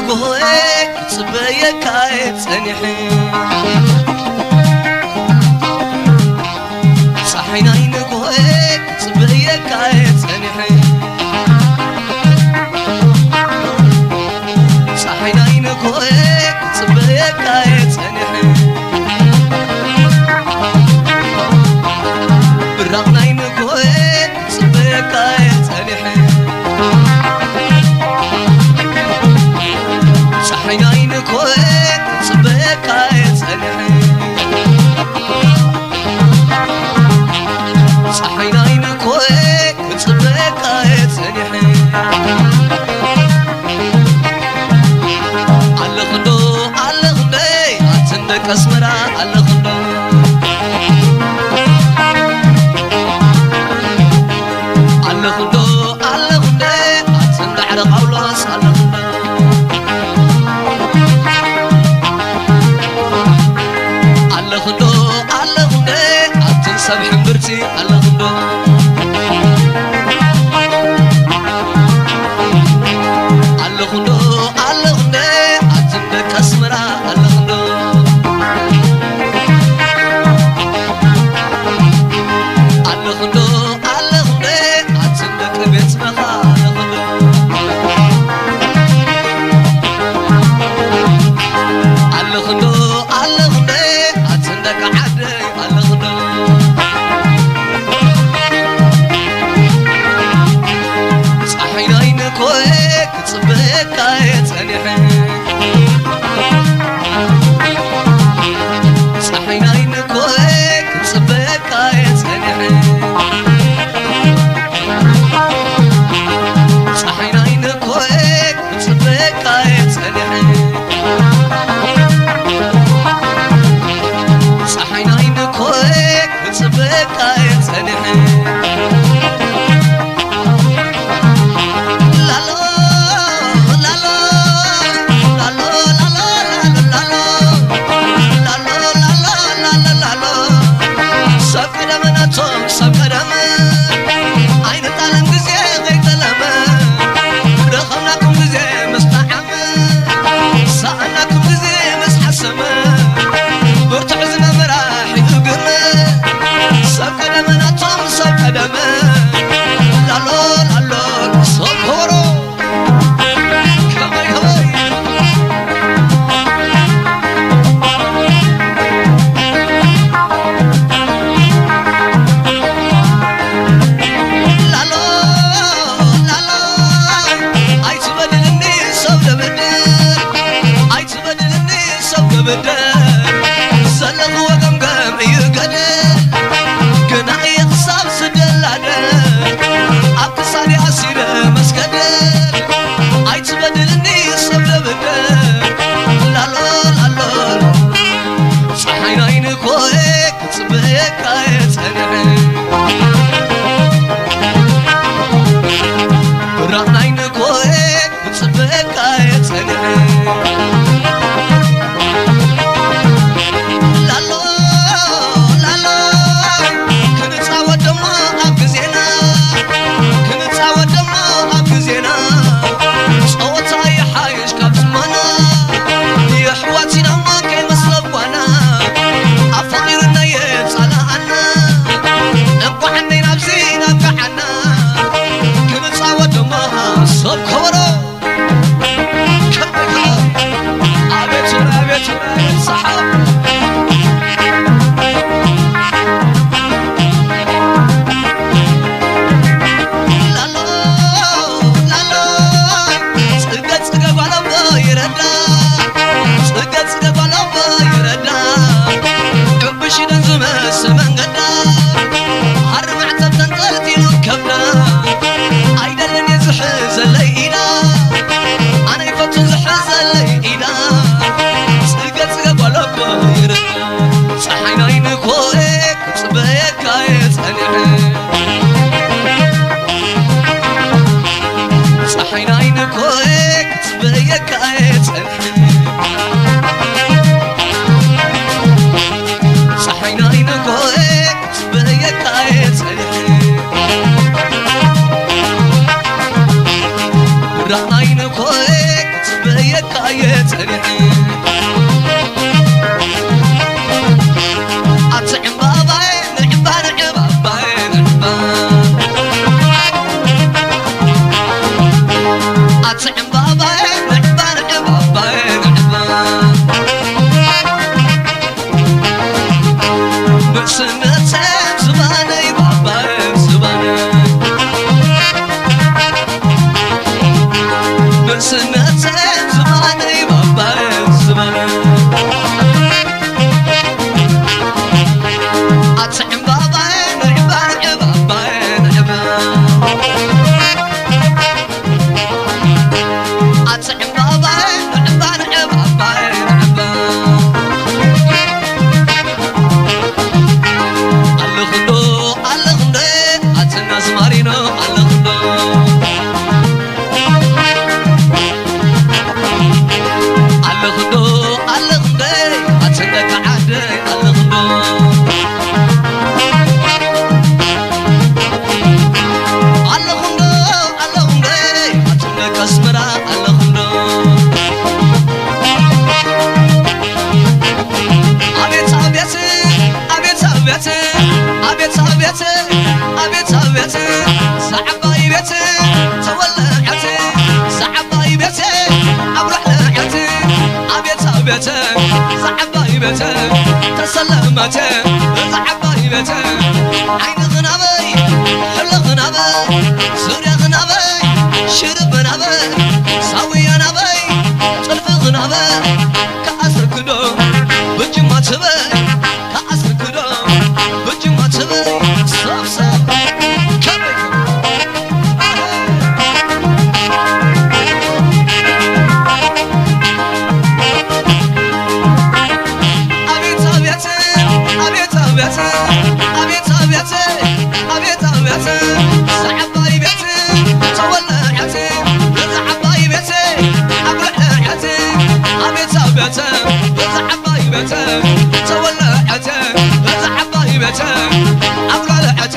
ንግሆ ክጽበየካ እየ ጸኒሐ። ጸሓይ ናይ ንግሆ ክጽበየካ እየ ጸኒሐ። ጸሓይ ናይ ንግሆ ክጽበየካ እየ ጸኒሐ። ብራቕ ናይ ንግሆ ክጽበየካ እየ ጸኒሐ። ጸሓይ ናይ ንግሆ ክጽበየካ እየ ጸኒሐ። ጸሓይ ናይ ንግሆ ክጽበየካ እየ ጸኒሐ። ኣለኽንዶ ኣለኽንደይ ኣትን ደቂ ኣስመራ ኣለኽንዶ። ኣለኽንዶ ኣለኽንደይ ኣትን ዳዕረ ጳውሎስ ኣለኽንዶ። ኣለኽንዶ ኣለኽንደይ ኣትን ሰብ ሕምብርቲ ኣለኽንዶ። ኣለኽንዶ ኣለኽንደይ ኣትን ደቂ ኣስመራ ኣለኽንዶ። ኣለኽንዶ ኣለኽንደይ ኣትን ደቂ ቤት መኻ ኣለኽንዶ። ኣለኽንዶ ኣለኽንደይ ኣትን ደቂ ዓደይ ኣለኽንዶ። ጸሓይ ናይ ንግሆ ክጽበየካ እየ ጸኒሐ። ጸሓይ ናይ ንግሆ ክጽበየካ እየ ጸኒሐ። ጸሓይ ናይ ንግሆ ክጽበየካ እየ ጸኒሐ። ጸሓይ ናይ ንግሆ ክጽበየካ እየ ጸኒሐ። ላሎ፣ ላሎ፣ ላሎ፣ ላሎ፣ ላሎ፣ ላሎ፣ ላሎ፣ ላሎ፣ ላሎ። ሰብ ቀደመ ናቶም ሰብ ቀደመ፣ ኣይንጣለም ግዜ ከይጠለመ፣ ረኸብናኩም ግዜ ምስ ጣዓመ፣ ሰኣናኩም ግዜ ምስ ሓሰመ፣ ብርቱዕ ዝነበራ ሒዙ ግመ፣ ሰብ ቀደመ ናቶም ሰብ ቀደመ፣ ላሎ ላሎ፣ ሰብ ከበሮ። ከመይ ከመይ። ላሎ ላሎ፣ ኣይትበድልኒ ሰብ ደበድል፣ ኣይትበድልኒ ሰብ ደበድል፣ ዘለኽዎ ገምገም እዩ ገደል፣ ግና እየ ክሳብ ስደላደ፣ ኣብ ክሳድ ኣሲረ መስገደል፣ ኣይትበድልኒ ሰብ ደበድል፣ ላሎ ላሎ፣ ጸሓይ ናይ ንግሆ ክጽበየካ እየ ጸኒሐ። ብራቕ ናይ ንግሆ ክጽበየካ እየ ጸኒሐ። ላሎ እዛ ዓባይ ቤተ ተሰለመት፣ እዛ ዓባይ ቤተ ዓይንኽን ኣበይ፣ ሕልኽን ኣበይ፣ ዙርያኽን ኣበይ፣ ሽርብን ኣበይ፣ ሳውያን ኣበይ፣ ጥልፍኽን ኣበይ፣ ከኣስርክዶ ብጅማ ትበይ፣ ከኣስርክዶ ብጅማ ትበይ፣ ሰብ ሰብ ከበይ ኣቤት ኣቤት ኣቤት ኣቤት ኣቤት ኣቤት ኣቤት ኣቤት ኣቤት እዛ ዓባይ ቤት ተወለዐት እዛ ዓባይ ቤት ኣጉልዐት ኣቤት ኣቤት እዛ ዓባይ ቤት ተወለዐት እዛ ዓባይ ቤት ኣጉልዐት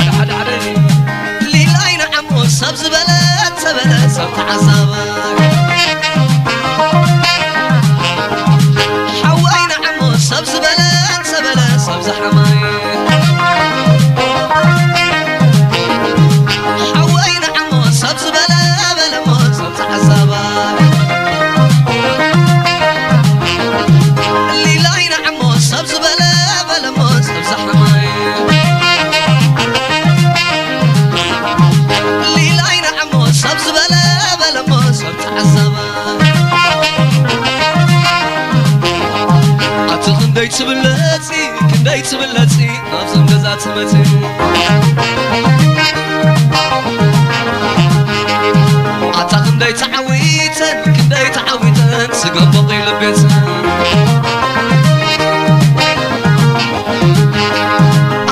ሰብር ሊላይ ንዓሞ ሰብ ዝበለ ተበለ ሰብ ተዓዛባይ ሓወይ ንዓሞ ሰብ ዝበለ ተበለ ሰብ ዝሓማይ ሓወይ ንዓሞ ሰብ ዝበለ በለሞ ሰብ ተዓዛባይ ሊላይ ንዓሞ ሰብ ዝበለ በለሞ ሰብ ዝሓማይ ሊላይ ንዓሞ ሰብ ዝበለ በለሞ ሰብ ተዓዛባይ ኣቲ ክንደይ ትብለጺ ክንደይ ትብለጺ ኣብዞም ገዛ ትመጺ ኣታ ክንደይ ተዓዊተን ክንደይ ተዓዊተን ስገም በቒሉ ቤት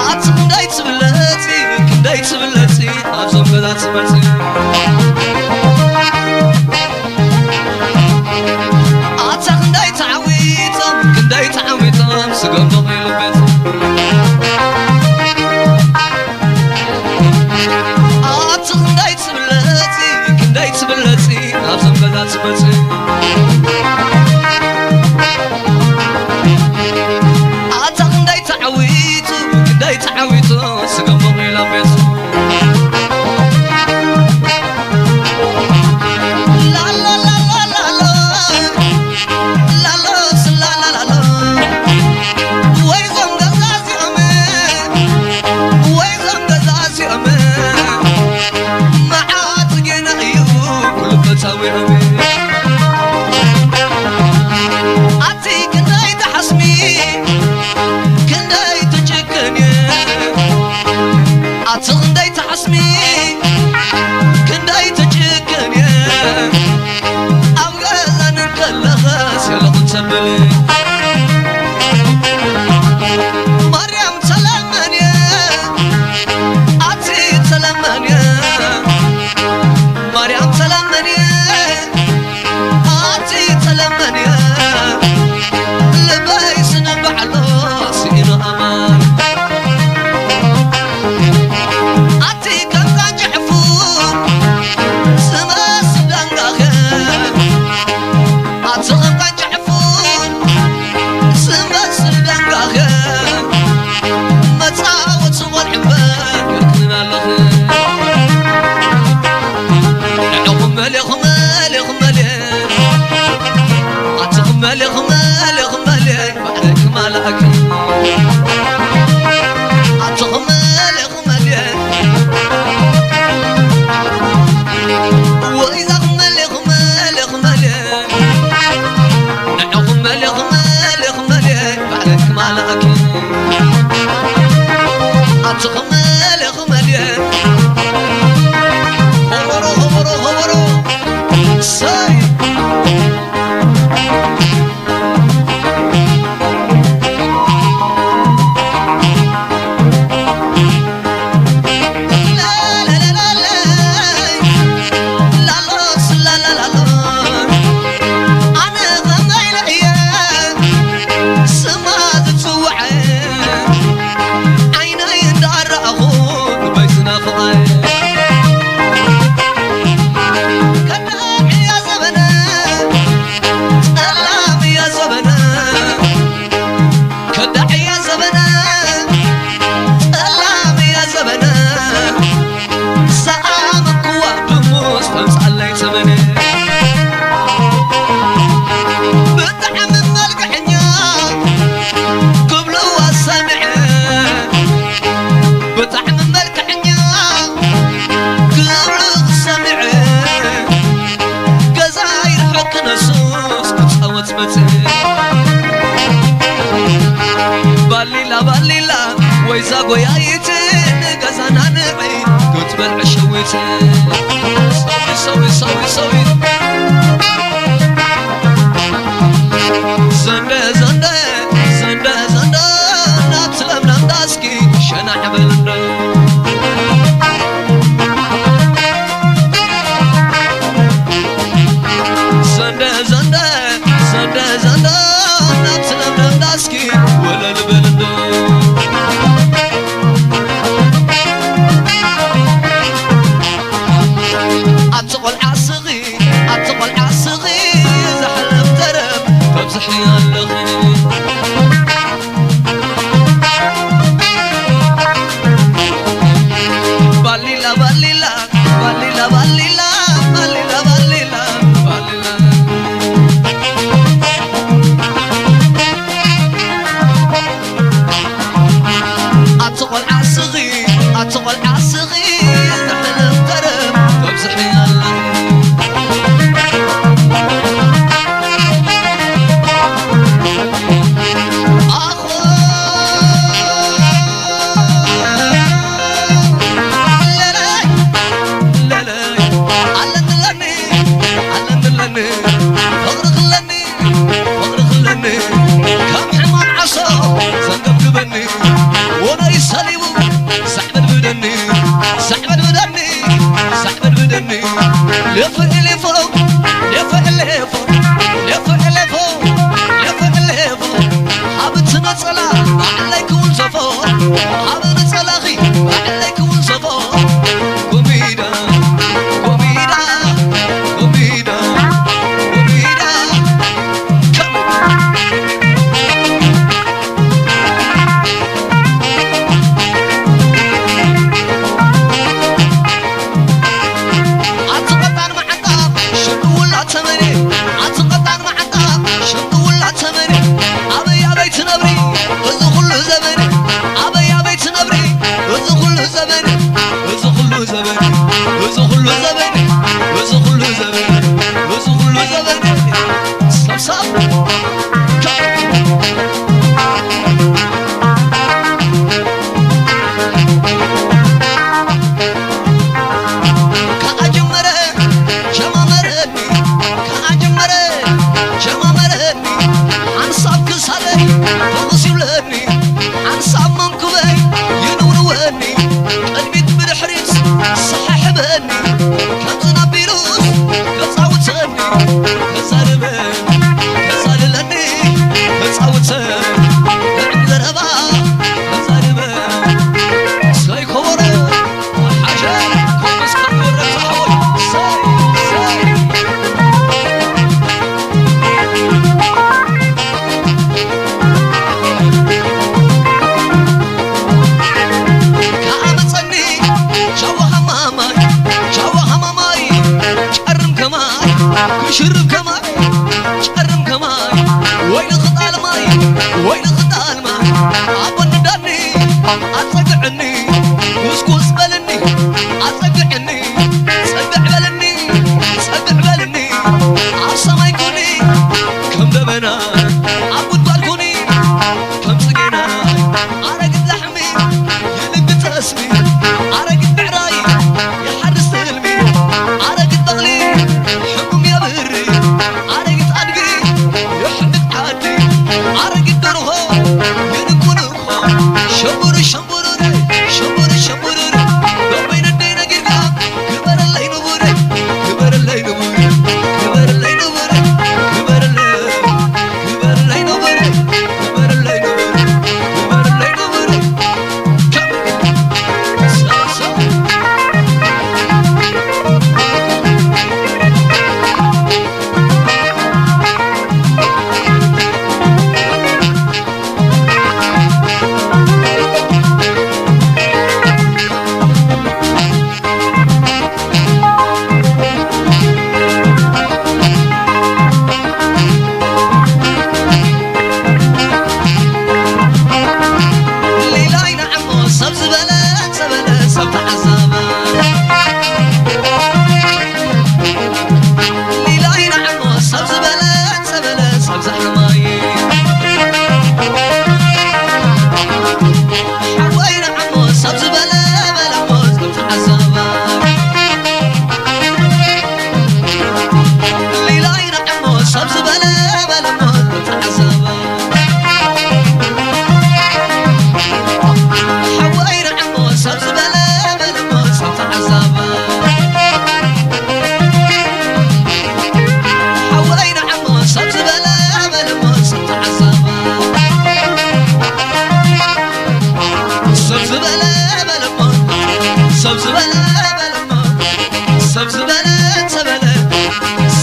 ኣቲ ክንደይ ትብለጺ ክንደይ ትብለጺ ኣብዞም ገዛ ትመጺ ኣታ ክንደይ ተዓዊቶም ክንደይ ተዓዊቶም ስገም በቒሉ ቤት ኣቲ ክንደይ ትብለጺ ክንደይ ትብለጺ ኣብዞም ገዛ ትመጺ ኣታ ክንደይ ተዓዊቱ ክንደይ ተዓዊቱ ስገም በቒሉ ቤት ላሎ ላሎ ላሎ ላሎ ስላላ ላሎ ወይ ዞም ገዛ እዚኦም ወይ ዞም ገዛ እዚኦም መዓት ጌና እዩ ኩሉ ፈታዊኦም ኣቲ ክንደይ ትሓስሚ ክንደይ ትጭክን ኣቲ ክንደይ ትሓስሚ ክንደይ ትጭክን ኣብ ገዛን ከለኸ ሰለኹ ተብል ማርያም ተለመን ኣቲ ተለመን ማርያም ተለመን ኣቲ ተለመን ልበይ ስነ ባዕሎ ስኢኑ ኣማን ኣቲ ከም ቃንጫ ዕፉን ዝመስል ዳንጋኸ ኣቲ ከም ቃንጫ ዕፉን ዝመስል ዳንጋኸ መጻወቲ ቆልዑ እምበር ገርክን ኣለኺ እዛ ጎያይት ንገዛና ንዒ ክትበልዕ ሸዊት። ሰዊት፣ ሰዊት፣ ሰዊት፣ ሰዊት። ዘንደ፣ ዘንደ፣ ዘንደ፣ ዘንደ፣ ናብቲ ለምለም ዳስኪ ሸናዕ በል እንዶ። ዘንደ፣ ዘንደ፣ ዘንደ፣ ዘንደ፣ ናብቲ ለምለም ዳስኪ ወለል በል እንዶ። ኣቲ ቆልዓ ስኺ፣ ኣቲ ቆልዓ ስኺ፣ ዝሓለፍ ተረፍ ተብዝሒ ኣለኺ። ባሊላ፣ ባሊላ፣ ባሊላ፣ ባሊላ፣ ባሊላ፣ ባሊላ፣ ባሊላ። ኣቲ ቆልዓ ስኺ፣ ኣቲ ቆልዓ ስኺ፣ ዘሕልፍ ተረፍ ተብዝሒ ኣለኺ። ኣኾ ለለይ፣ ለለይ፣ ኣለኒ፣ ኣለኒ፣ ኣለኒ፣ ፍቕሪ ክለኒ፣ ፍቕሪ ክለኒ፣ ከም ሕማም ዓሶ ዘንገብግበኒ፣ ወነይ ሰሊቡ ዘዕበድብደኒ፣ ዘዕበድብደኒ፣ ዘዕበድብደኒ፣ ሌፎ ሌፎ፣ ሌፎ ሌፎ፣ ሌፎ ሌፎ፣ ሌፎ ሌፎ፣ ሃብቲ ነጸላ ባዕለይ ክውንዘፎ፣ ሃብ ነጸላኺ ባዕለይ ክውንዘፎ፣ ጎሚዳ፣ ጎሚዳ፣ ጎሚዳ፣ ጎሚዳ፣ ኣቲ ቀጣን መዓንጣ ሽንጥውላ ተመኔ፣ ኣቲ ቀጣን መዓንጣ ሽንጥውላ ተመኔ፣ ኣበይ ኣበይ ትነብሪ እዚ ኩሉ ዘመን፣ ኣበይ ኣበይ ትነብሪ እዚ ኩሉ ዘመን፣ እዚ ኩሉ ዘመን፣ እዚ ኩሉ ዘመን፣ እዚ ኩሉ ዘመን፣ እዚ ኩሉ ዘመን፣ ሰብሰብ ከኣ ጀመረ ጀማመረኒ፣ ከኣ ጀመረ ጀማመረኒ፣ ሓንሳብ ክሳደይ ፍቕስ ይብለኒ፣ ሓንሳብ መንኩበይ ይንውንወኒ፣ ቅድሚት ብድሕሪት ሰሓሕበኒ፣ ከምዚ ናቢሉስ ከጻውተኒ፣ ከዛርበ ከዛልለኒ፣ ከጻውተ፣ ጥዕም ዘረባ፣ ከዛርበ፣ ሰይ ከበሮ፣ ሓሸ፣ ኮምስ ከበሮ፣ ዝሓወይ፣ ሰይ፣ ሰይ። ከኣ መጸኒ፣ ጃዋ ሃማማይ፣ ጃዋ ሃማማይ፣ ጨርም ከማይ፣ ክሽርብ ከማይ፣ ጨርም ከማይ፣ ወይኒ ክጣል ማይ፣ ወይኒ ክጣል ማይ፣ ኣቦ ንዳኒ፣ ኣጸግዕኒ፣ ኩስኩስ በልኒ፣ ኣጸግዕኒ፣ ጸግዕ በልኒ፣ ጸግዕ በልኒ፣ ኣብ ሰማይ ኩኒ፣ ከም ደበና፣ ኣብ ጉድጓድ ኩኒ፣ ከም ጽጌና፣ ኣረግት ላሕሚ፣ ይልግጥ ጠስሚ፣ ኣረግት ብዕራይ፣ ይሓርስ ትልሚ፣ ኣረግት በቕሊ፣ ሕሙም የብሪ፣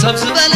ኣብ ዝበለ